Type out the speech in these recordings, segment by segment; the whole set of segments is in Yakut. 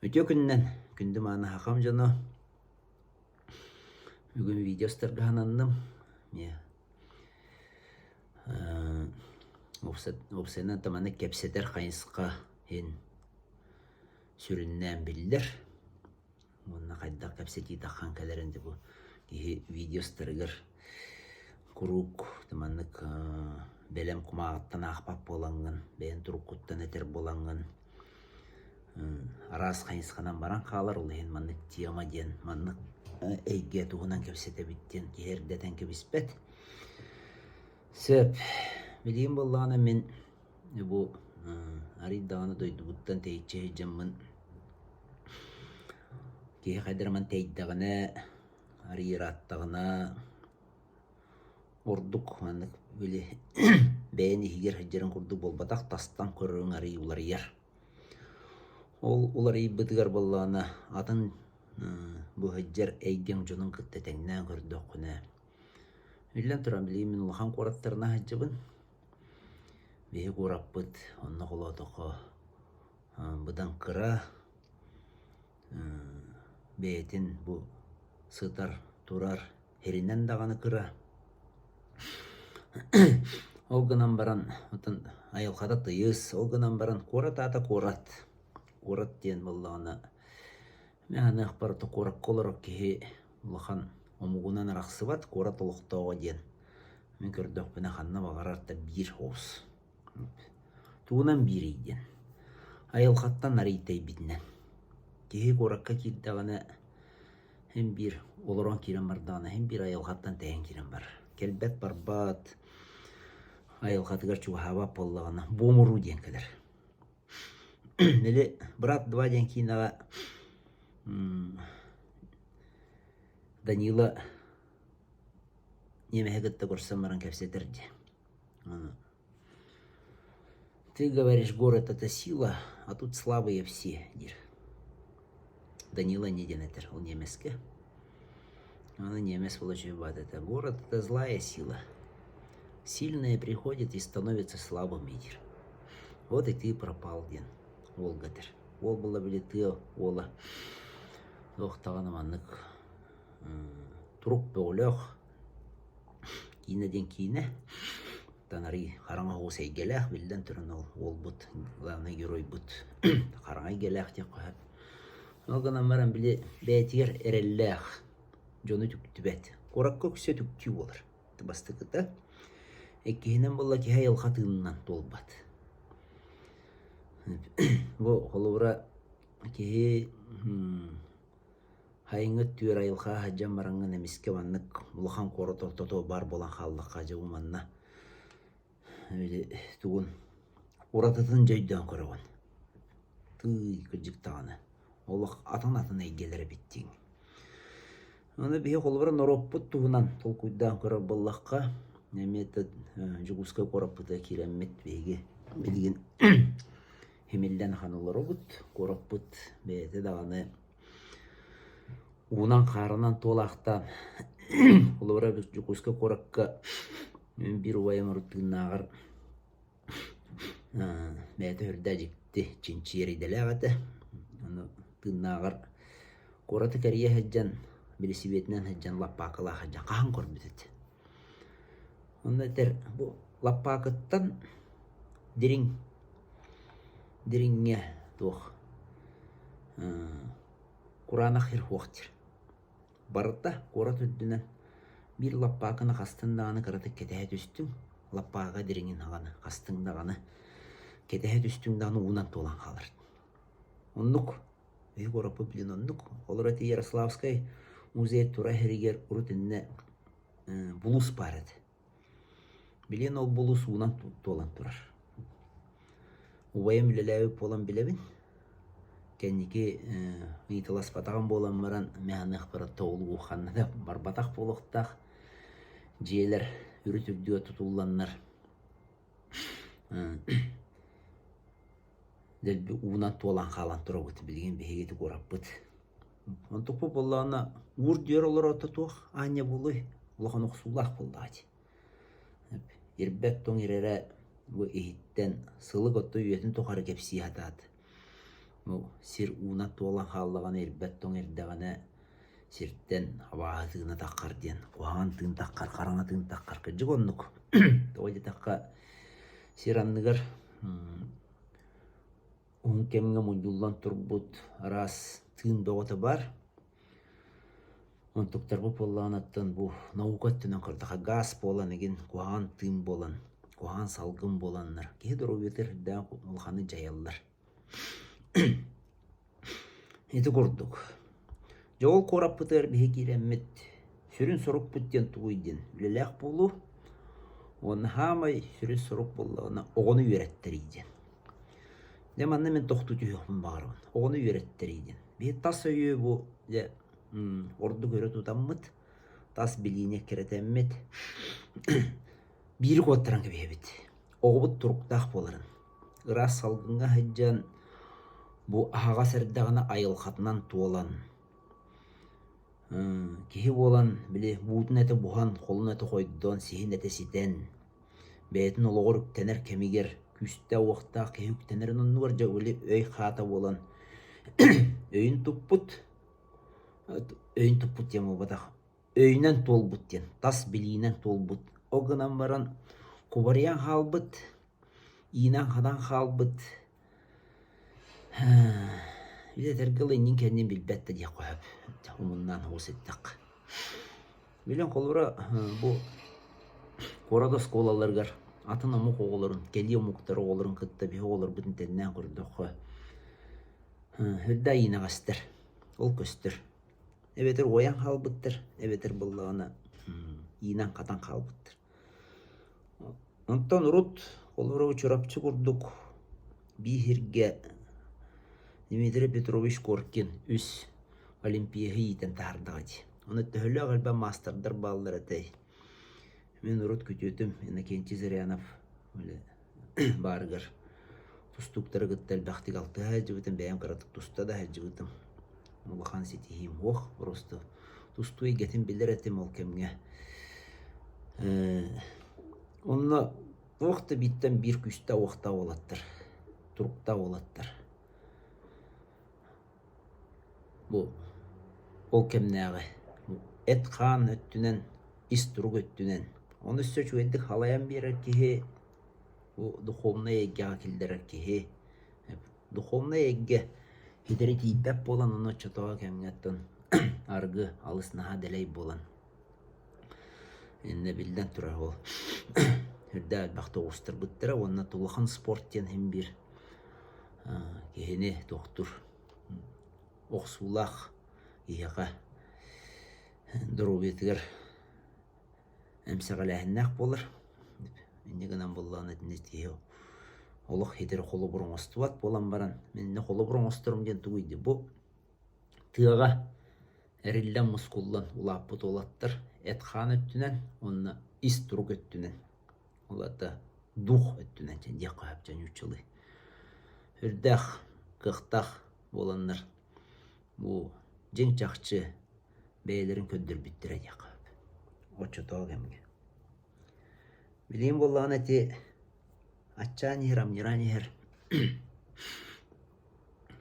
Үтүө күнүнэн, күндү мааны сахам дьоно! Бүгүн видео устарга сананным. Уопсайынан маннык кэпсэтэр хайысха иһин сүрүннээн биллэр. Уонна хайдах кэпсэтии таххан кэлэрин дьэ бу киһи видео устарыгар куруук маннык бэлэм кумааҕыттан аахпат буолаҥҥын, бэйэҥ туруккуттан этэр буолаҥҥын араас хайысханан баран хаалар, ол иһин маннык тема диэн маннык эйгэ туһунан кэпсэтэбит диэн киһи эрдэтэн кэбиспэт. Сөп. Билигин буоллаҕына мин бу арый даҕаны дойдубуттан тэйиччи сылдьаммын киһи хайдах эрэ тэйдэҕинэ, арый ырааттаҕына Ордук маннык били бэйэн иһигэр сылдьарын курдук буолбатах, тастан көрөрүҥ арыый уларыйар. Ол уларыйбытыгар буоллаҕына атын бу сылдьар эйгэҥ дьонун кытта тэҥнээн көрдөххүнэ, биллэн туран, билигин мин улахан куораттарынан сылдьабын. Биһи куораппыт онно холоотоххо быдан кыра, бэйэтин бу сытар, турар Сиринэн даҕаны кыра. Ол гынан баран оттон айылҕата тыйыс, ол гынан баран куорат аата куорат. Куорат диэн буоллаҕына мин саныахпар куоракка олорор киһи улахан омугунан арахсыбат, куорат олохтооҕо диэн мин көрдөхпүнэ ханна баҕарар да биир оҕус. Тугунан биирий диэн айылҕаттан арый тэйбитинэн. Киһи куоракка киирдэҕинэ Син биир олорон киирэн бардаҕына, син биир айылҕаттан тэйэн киирэн барар. Кэлбэт-барбат, айылҕатыгар чугаһаабат буоллаҕына, буомуруу диэн кэлэр. Или «Брат 2» диэн киинэҕэ Данила ньиэмэһи кытта көрсөн баран кэпсэтэр дии. Ты говоришь, город это сила, а тут слабые все диир. Данила не диэн этэр, ол ньиэмэскэ. Аны ньиэмэс получает это. Город это злая сила. Сильные приходят и становятся слабыми диир. Вот и ты пропал диэн уолга этэр. Уол буолла били тыа уола туох даҕаны маннык турук бөҕөлөөх киинэ диэн киинэ. Танарый хараҥа оҕус эйгэлээх, биллэн туран ол уолбут, главный геройбут хараҥа эйгэлээх диэххэ сөп. Ол гынан баран били бэйэтигэр эрэллээх, дьону үтүктүбэт. Куоракка үксэ үтүктүү буолар. Бастакыта. Иккиһинэн буолла киһи айылҕа тыынынан туолбат. Бу холобура киһи Сайыҥҥы өттүгэр айылҕа сылдьан бараҥҥын эмискэ маннык улахан куорат ортото баар буолан хааллахха дьэ бу манна били тугун уратытын дьэ өйдөөн көрөҕүн. Тыый кырдьык даҕаны олох атын-атын эйгэлэр эбит диҥ. Аны биһи холобура норуоппут туһунан толкуйдаан көрөр буоллахха, эмиэ да Дьокуускай куораппытыгар киирэммит биһиги билигин химиллэн ахан олоробут. Куораппыт бэйэтэ даҕаны Уунан-хаарынан туолаахтаан холобура Дьокуускай куоракка мин биир убайым урут тыыннааҕар бэйэтэ үрдэ дьикти чинчийэр идэлээх этэ. Ону тыыннааҕар куораты кэрийэ сылдьан, билисибиэтинэн сылдьан лаппаакылаах сылдьан хаһан көрбүт этэ. Онно этэр бу лаппаакыттан дириҥ дириҥҥэ туох кураанах сир суох диир. Барыта куорат үрдүнэн биир лаппаакыны хастын даҕаны кыратык кэтэһэ түстүҥ, лаппаакы дириҥин аҕаны хастыҥ даҕаны кэтэһэ түстүҥ даҕаны уунан туолан хаалар. Оннук биһиги куораппыт билин оннук. Олор ити Ярославскай музей тура иһэригэр урут иннэ булуус баар этэ. Билигин ол булуус уунан туолан турар. Убайым үлэлээбит буолан билэбин. Кэнники ыйыталаспатаҕым буолан баран мэһаныахпар тоҕулуу ханна да барбатах буолуохтаах. Дьиэлэр үрүт үрдүгэ тутулланнар дэлби уунан туолан хаалан турабыт. Билигин биһиги ити куораппыт. Онтукпут буоллаҕына уур диэр олорото туох аанньа буолуой? Улахан охсуулаах буоллаҕа дии. Ирбэт тоҥ ирэрэ бу иһиттэн сылык отто үйэтин тухары кэпсии сатаат. Бу сир уунан туолан хааллаҕына ирбэт тоҥ ирдэҕинэ сиртэн абааһы тыына таххар диэн куһаҕан тыын таххар, хараҥа тыын таххар. Кырдьык оннук. Тоҕо диэтэххэ сир анныгар уһун кэмҥэ мунньуллан турбут араас тыын бөҕөтө баар. Онтуктарбыт буоллаҕына бу наука өттүнэн көрдөххө гаас буолан игин куһаҕан тыын буолан, куһаҕан салгын буоланнар киһи доруобуйатыгар сүрдээх улаханнык дьайаллар. Ити курдук. Дьэ ол куораппытыгар биһи киирэммит сүрүн сорукпут диэн тугуй диэн үлэлээх буолуу уонна саамай сүрүн сорук буоллаҕына оҕону үөрэттэрии диэн. Дьэ манна мин тохтуу түһүөхпүн баҕарабын. Оҕону үөрэттэрии диэн. Биһи тас өйү бу дьэ ордук өрө тутаммыт, тас билиини эккирэтэммит биири куоттаран кэбиһэбит. Оҕобут туруктаах буоларын. Ыраас салгыҥҥа сылдьан бу аһаҕас эрдэҕинэ айылҕатынан туолан киһи буолан били буутун этэ буһан, холун этэ хойдон, сиһин этэ ситэн бэйэтин олоҕор үктэнэр кэмигэр күүстээх-уохтаах киһи үктэнэрин оннугар дьэ били өй хаата буолан өйүн туппут өйүн туппут диэн буолбатах өйүнэн туолбут диэн тас билиинэн туолбут ол гынан баран кубарыйан хаалбыт иинэн-хатан хаалбыт Били этэргэ дылы иннин-кэннин билбэт да диэххэ сөп умуннаан оҕус эттэххэ. Билэн холобура бу куорат оскуолаларыгар атын омук оҕолорун, кэлии омуктар оҕолорун кытта биһи оҕолорбутун тэҥнээн көрдөххө үрдэ иинэҕэстэр, ол көстөр. Эбэтэр уойан хаалбыттар, эбэтэр буоллаҕына иинэн-хатан хаалбыттар. Онтон урут, холобура, Чурапчы курдук биир сиргэ Дмитрий Петрович Коркин үс олимпиеһы иитэн таһаардаҕа дии. Ону төһөлөөх элбэх маастардар бааллар этэй? Мин урут күтүөтүм Иннокентий Зырянов баарыгар тустууктары кытта элбэхтик алтыһа сылдьыбытым, бэйэм кыратык туста да сылдьыбытым. Улахан ситиһиим суох, просто тустуу эйгэтин билэр этим ол кэмҥэ. Онно туох да бииртэн биир күүстээх-уохтаах уолаттар, туруктаах уолаттар. Бу ол кэмнээҕи эт-хаан өттүнэн, ис турук өттүнэн. Ону өссө үчүгэйдик халайан биэрэр киһи бу духовнай эйгэҕэ киллэрэр киһи. Духовнай эйгэ ситэри тиийбэт буолан ону оччотооҕу кэмҥэ оттон арыгы алыс наһаа дэлэй буолан иннэ биллэн турар ол үрдээх элбэхтэ оҕустарбыттара уонна улахан спорт диэн иһин биир киһини туохтуур охсуулаах киһиэхэ доруобуйатыгар эмсэҕэлээһиннээх буолар. Инньэ гынан буоллаҕына итини киһи олох ситэри холобур оҥостубат буолан баран мин инньэ холобур оҥосторум диэн тугуй дии бу тыаҕа эриллэн-мускуллан улааппыт уолаттар эт-хаан өттүнэн уонна ис турук өттүнэн ол аата дух өттүнэн диэххэ сөп дьэ нууччалыы үрдээх кыахтаах буоланнар бу дьиҥ-чахчы бэйэлэрин көрдөрбүттэрэ диэххэ сөп оччотооҕу кэмҥэ. Билигин буоллаҕына ити аччаан иһэр, амньыраан иһэр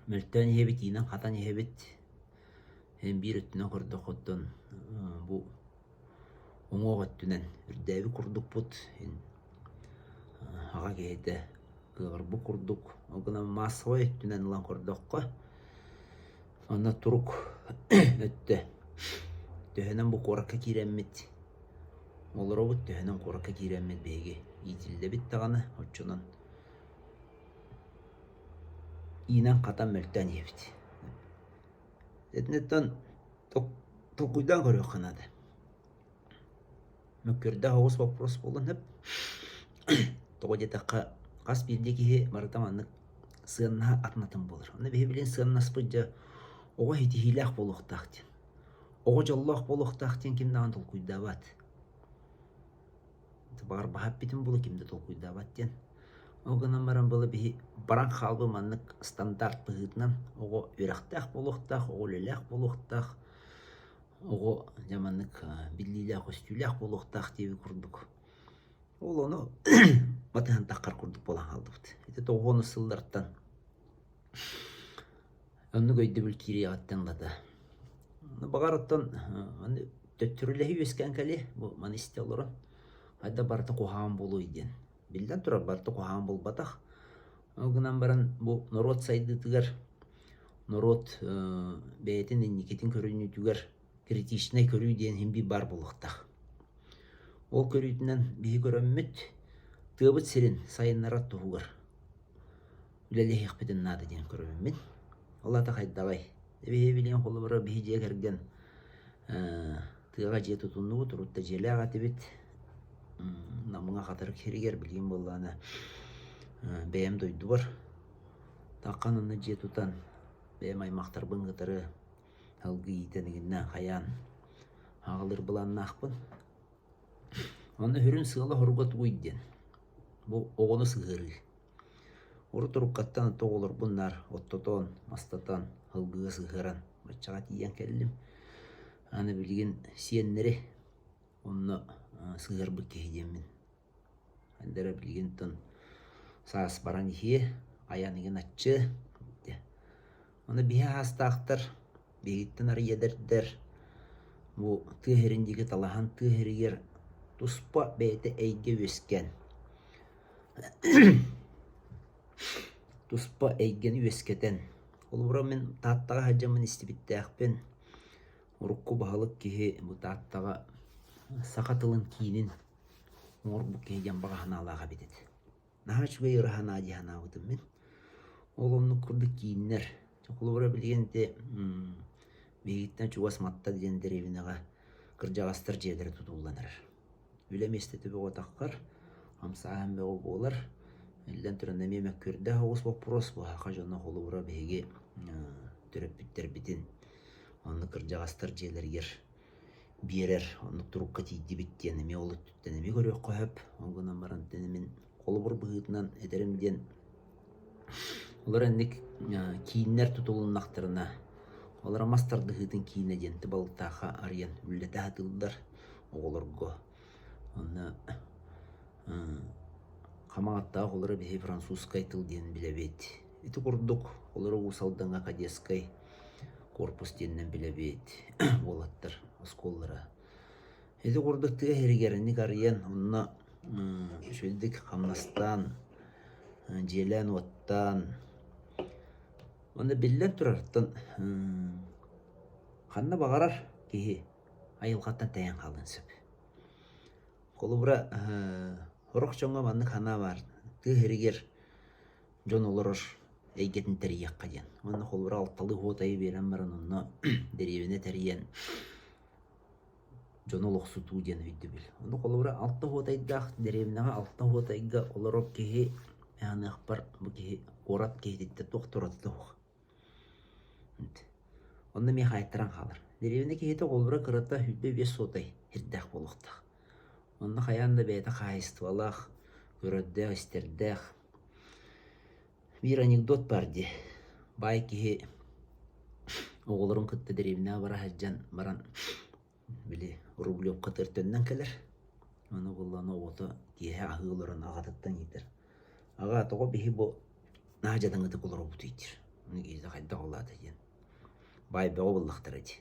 мөлтөөн иһэбит, иинэн-хатан иһэбит. Эн биир өттүнэн көрдөххө оттон бу уҥуох өттүнэн үрдээбит курдукпут. Аҕа киһитэ кыаҕырбыт курдук. Ол гынан маассабай өттүнэн ылан көрдөххө, онно турук өттө төһөнөн бу куоракка киирэммит олоробут, төһөнөн куоракка киирэммит биһиги иитиллэбит даҕаны, оччонон иинэн-хатан мөлтөөн иһэбит. Итинниттэн толкуйдаан көрүөххэ наада. Мөккүөрдээх оҕус боппуруос буолуон сөп. Тоҕо диэтэххэ, хас биирдии киһи барыта маннык сыаннаһа атын-атын буолар. Онно биһи билигин сыаннаспыт дьэ оҕо ситиһиилээх буолуохтаах диэн. Оҕо дьоллоох буолуохтаах диэн ким даҕаны толкуйдаабат. Баҕар баһа эппитин буолуо ким да толкуйдаабат диэн. Ол гынан баран была биһи баран хаалбыт маннык стандарт быһыытынан оҕо үөрэхтээх буолуохтаах, оҕо үлэлээх буолуохтаах, оҕо дьэ маннык биллиилээх-көстүүлээх буолуохтаах диэбит курдук. Ол ону батыһан таххар курдук буолан хааллыбыт. Ити тоҕуонус сыллартан. Оннук өйдөбүл киириэҕиттэн ылата. Баҕар оттон аны төттөрүлэһии үөскээн кэлиэ, бу маны истэ олорон. Хайда барыта куһаҕан буолуой диэн. Биллэн турар, барыта куһаҕан буолбатах. Ол гынан баран бу норуот сайдыытыгар, норуот бэйэтин инникитин көрүнүүтүгэр критичнэй көрүү диэн син биир баар буолуохтаах. Ол көрүүтүнэн биһи көрөммүт, тыабыт сирин сайыннарар туһугар үлэлэһиэхпитин наада диэн көрөбүн мин. Ол аата хайдаҕый? Биһи билигин холобура биһи дьиэ кэргэн тыаҕа дьиэ тутуннубут, урут да дьиэлээх этибит. Намҥа Хатырык сиригэр билигин буоллаҕына бэйэм дойдубар Таххан онно дьиэ тутан бэйэм аймахтарбын кытары салгыы иитэн игиннээн хайаан аҕалыр былааннаахпын. Онно сүрүн сыала-соруга тугуй диэн бу оҕону сыһыарыы. Урут уруккаттан оҕолорбун наар оттотон, мастатан, сылгыга сыһыаран баччаҕа тиийэн кэллим. Аны билигин сиэннэри онно сыһыарбыт киһи диэммин. Эндэрэ билигин тон саас баран иһиэ, айан игин аччыа. Аны биһи аастаахтар, биһигиттэн арыйа эдэрдэр бу тыа сирин диэки талаһан тыа сиригэр туспа бэйэтэ эйгэ үөскээн туспа эйгэни үөскэтэн холобура мин Тааттаҕа сылдьаммын истибиттээхпин урукку баһылык киһи бу Тааттаҕа саха тылын киинин оҥорбут киһи диэн баҕа санаалаах эбит этэ. Наһаа үчүгэй ыра санаа дии санаабытым мин. Ол оннук курдук кииннэр. Холобура билигин ити биһигиттэн чугас Матта диэн дэриэбинэҕэ кырдьаҕастар дьиэлэрэ тутуллан эрэр. Үлэ миэстэтэ бөҕө-таххар, хамсааһын бөҕө буолар. Биллэн туран эмиэ мөккүөрдээх оҕус боппуруос бу саха дьоно холобура биһиги төрөппүттэрбитин онно кырдьаҕастар дьиэлэригэр биэрэр оннук турукка тиийдибит диэн эмиэ ол өттүттэн эмиэ көрүөххэ сөп. Ол гынан баран мин холобур быһыытынан этэрим диэн олор инник кииннэр тутулуннахтарына олор мас тардыһыытын киинэ диэн балыктаахха арыйан үлэлэтэ сатыыллар оҕолорго. Онно Хамаҕаттаах олоро биһи французскай тыл диэн билэбит. Ити курдук олоро Уус Алдаҥҥа кадетскай корпус диэнинэн билэбит уолаттар оскуолалара. Ити курдук тыа сиригэр инник арыйан онно үчүгэйдик хамнастаан, дьиэлээн-уоттаан уонна биллэн турар, ханна баҕарар киһи айылҕаттан тэйэн хаалыан сөп. Холобура, сорох дьоҥҥо маннык санаа баар, тыа сиригэр дьон олорор эйгэтин тэрийиэххэ диэн. Уонна холобура алталыы уотайы биэрэн баран онно дэриэбинэ тэрийэн дьону олохсутуу диэн өйдөбүл. Ону холобура алта уотайдаах дэриэбинэҕэ алта уотайга олорор киһи аныахпар бу киһи куорат киһититтэн туох да уратыта суох. Онно эмиэ хаайтаран хаалар. Дэриэбинэ киһитэ холобура кырата 25 суотай сирдээх буолуохтаах. Онно хайаан да бэйэтэ хаһаайыстыбалаах, көрөрдөөх-истэрдээх. Биир анекдот баар дии. Баай киһи оҕолорун кытта дэриэбинэҕэ бара сылдьан баран били Рублевка төннөн кэлэр. Ону буоллаҕына оҕото киэһэ аһыы олорон аҕатыттан ыйытар: «Аҕаа, тоҕо биһи бу наһаа дьадаҥытык олоробутуй?» диир. Ону киһитэ хайдах ол аата диэн баай бөҕө буоллахтара дии.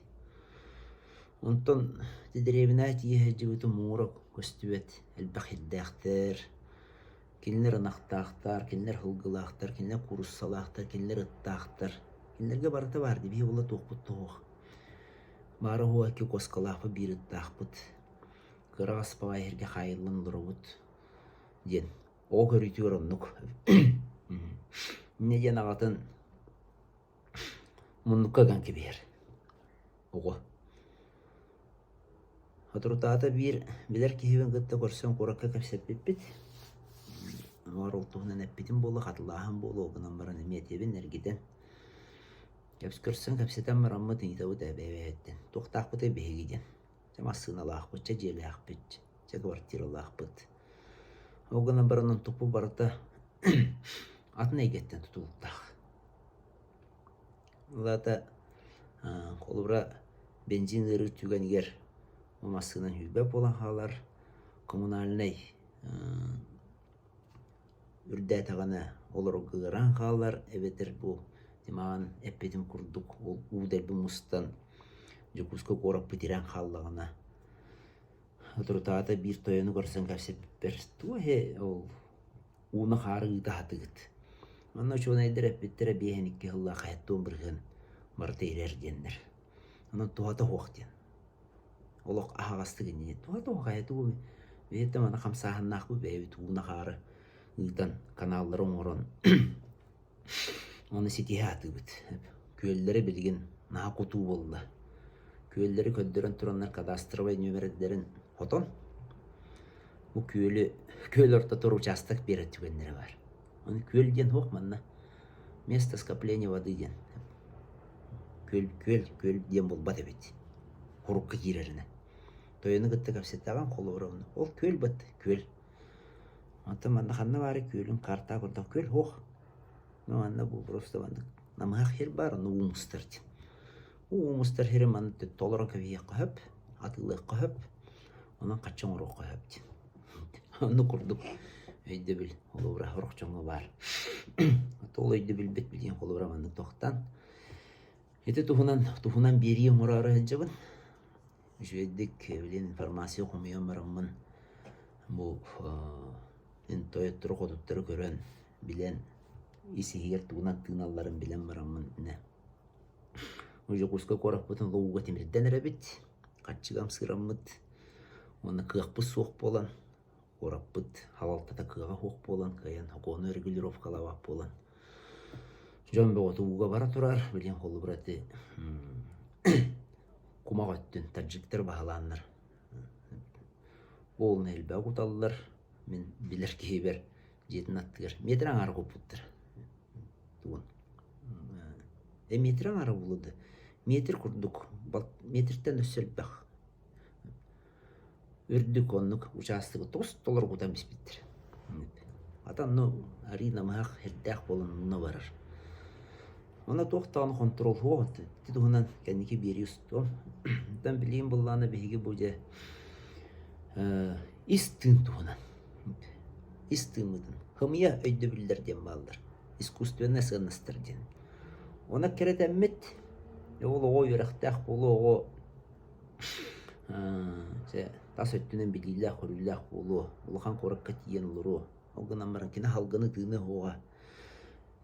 Онтон ити дэриэбинэҕэ тиийэ сылдьыбытым муҥура көстүбэт, элбэх сирдээхтэр, кинилэр ынахтаахтар, кинилэр сылгылаахтар, кинилэр кууруссалаахтар, кинилэр ыттаахтар. Кинилэргэ барыта баар дии, биһи буола туохпут да суох. Баара уһуо икки куоскалаахпыт, биир ыттаахпыт. Кыра аспаҕай иһиргэ хаайыллан олоробут диэн. Оҕо көрүүтүгэр оннук. Инньэ диэн аҕатын муннукка ыган кэбиһэр оҕо. Соторутааҕыта биир билэр киһибин кытта көрсөн куоракка кэпсэппиппит. Баҕар ол туһунан эппитим буолуо, хатылааһын буолуо, ол гынан баран эмиэ этиэбин эргитэн. Көрсөн кэпсэтэн бараммыт ыйытабыт ээ бэйэ-бэйэбиттэн туохтаахпытый биһиги диэн. Чэ массыыналаахпыт, чэ дьиэлээхпит, чэ квартиралаахпыт. Ол гынан баран онтукпут барыта атын эйгэттэн тутулуктаах. Ол аата холобура бензин ыарыы түгэнигэр бу массыынан сүүрбэт буолан хаалар, коммунальнай үрдээтэҕинэ олорорго ыараан хаалар эбэтэр бу Тимаҕын эппитим курдук ол уу дэлби мустан Дьокуускай куораппыт ирэн хааллаҕына соторутааҕыта биир тойону көрсөн кэпсэппиппэр туох иһэ ол ууну хаары ыыта сатыгыт. Манна учуонайдар эппиттэрэ 52 сыллаах 70% барыта ирэр диэннэр. Онон туһата суох диэн. Олох аһаҕастык иннинэ туһата суох хайа тугу биһиэхэ маны хамсааһыннаахпыт бэйэбит ууну хаары ыытан каналлары оҥорон Ону ситиһэ сатыыбыт. Күөллэрэ билигин наһаа кутуу буолла. Күөллэри көрдөрөн тураннар кадастровай нүөмэрдэрин хотон, бу күөлү күөл ортотугар учаастак биэрэр түгэннэрэ баар. Ону күөл диэн суох манна место скопления воды диэн. Күөл күөл күөл диэн буолбат эбит. Курукка киирэринэн. Тойону кытта кэпсэттэҕин холобура ол күөл бат күөл. Онтон манна ханна баарый күөлүн картаа курдук күөл суох. Ну манна бу просто маннык намыһах сир баар, онно уу мустар диэн. Уу мустар сири манна толорон кэбиһиэххэ сөп, атыылыахха сөп, онон хаччы оҥоруохха сөп диэн. Оннук курдук өйдөбүл холобура сорох дьоҥҥо баар. Ол өйдөбүлбүт билигин холобура маннык тохтоон. Ити туһунан туһунан биэрии оҥороору сылдьабын. Үчүгэйдик билигин информация хомуйан бараммын бу эн тойоттору-хотуттары көрөн, билэн, ис-иһигэр тугунан тыыналларын билэн бараммын инэ Дьокуускай куораппытын ууга тимирдэн эрэбит, харчыга ымсыыраммыт уонна кыахпыт суох буолан, куораппыт салалтата кыаҕа суох буолан, кыайан сокуону регулировкалаабат буолан дьон бөҕөтө ууга бара турар. Билигин холобура ити кумах өттүн таджиктар баһылааннар Уолун элбэҕи куталлар, мин билэр киһибэр дьиэтин аттыгар метр аҥаара куппуттар. Тугун э метр аҥаара буолуо да метр курдук метртэн өссө элбэх үрдүк оннук учаастагы тоҕус толору кутан биспиттэр. Ата онно арыы намыһах сирдээх буолан онно барар. Онно туох даҕаны хонтуруол суох ити туһунан кэнники биэрии устуом. Оттон билигин буоллаҕына биһиги бу дьэ ис тыын туһунан ис тыыммытын хымыйа өйдөбүллэр диэн бааллар искусственнай сыаннастар диэн. Ону кэрэтэммит ол оҕо үөрэхтээх буолуо оҕо дьэ тас өттүнэн билиилээх-көрүүлээх буолуо, улахан куоракка тиийэн олоруо. Ол гынан баран кини салгыны тыыныа суоҕа.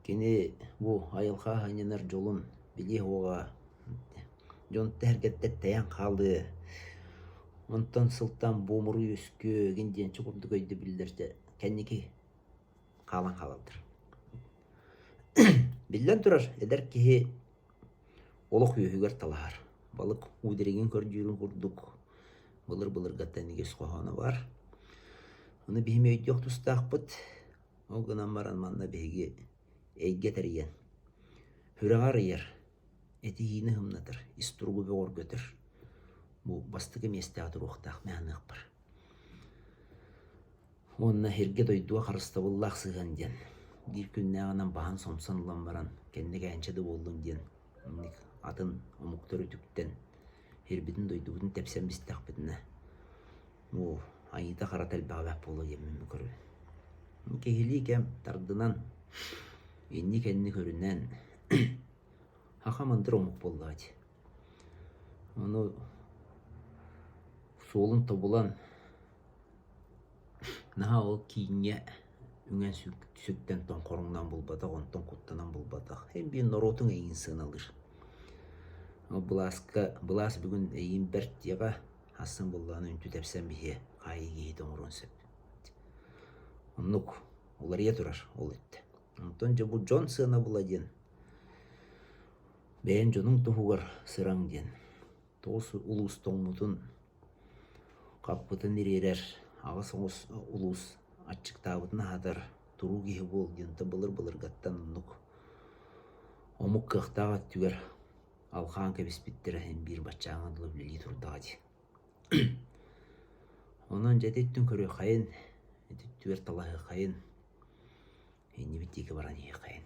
Кини бу айылҕа аһынньанар дьолун билиэ суоҕа, дьон тэһэргэттэн тэйэн хаалыа, онтон сылтаан буомуру үөскүө игин диэн курдук өйдөбүллэр дьэ кэнники хаалан хаалаллар. Биллэн турар, эдэр киһи олох үөһүгэр талаһар. Балык уу дириҥин көрдүүрүн курдук былыр-былыргаттан үгэс хоһооно баар. Ону биһими өйдүөх тустаахпыт. Ол гынан баран манна биһиги эйгэ тэрийэн, сүрэҕи арыйар, этиһиини сымнатар, ис туругу бөҕөргөтөр бу бастакы миэстэҕэ туруохтаах мин саныахпар. Уонна сиргэ-дойдуга харыстабыллаах сыһыан диэн биир күннээҕинэн баһан сомсон ылан баран кэннэ кээнчэ да буоллун диэн инник атын омуктар үтүктэн сирбитин-дойдубутун тэпсэн бистэхпитинэ оо айыыта-харата элбэҕэ бэрт буолуо диэммин көрөбүн. Киһилии кэм тардынан инни-кэнни көрүнэн саха мындыр омук буоллаҕа дии. Ону суолун тобулан Наһаа ол кииҥҥэ үҥэн сүктэн тоҥхоруҥнаан булбатах, онтон куттанан булбатах. Эн биир норуотуҥ эйигин сыаналыыр. Былааска былаас бүгүн эйигин бэрт диэҕэ, сарсын буоллаҕына үнтү тэпсэн биһиэ хаайыы киһитэ оҥоруон сөп. Оннук уларыйа турар ол өттө. Онтон дьэ бу дьон сыанабыла диэн бэйэҥ дьонуҥ туһугар сыраҥ диэн Тоҕус улуус тоҥмутун, хаппытын ириэрэр, аҕыс оҕус улуус аччыктаабытын аһатар туруу киһи буол диэн былыр-былыргаттан оннук омук кыахтаах өттүгэр алҕаан кэбиспиттэрэ иһин биир баччааҥҥа дылы үлэлии турдаҕа дии. Онон дьэ ити өттүн көрүөххэйин, ити өттүгэр талаһыаххайын, иннибит диэки баран иһиэххэйин.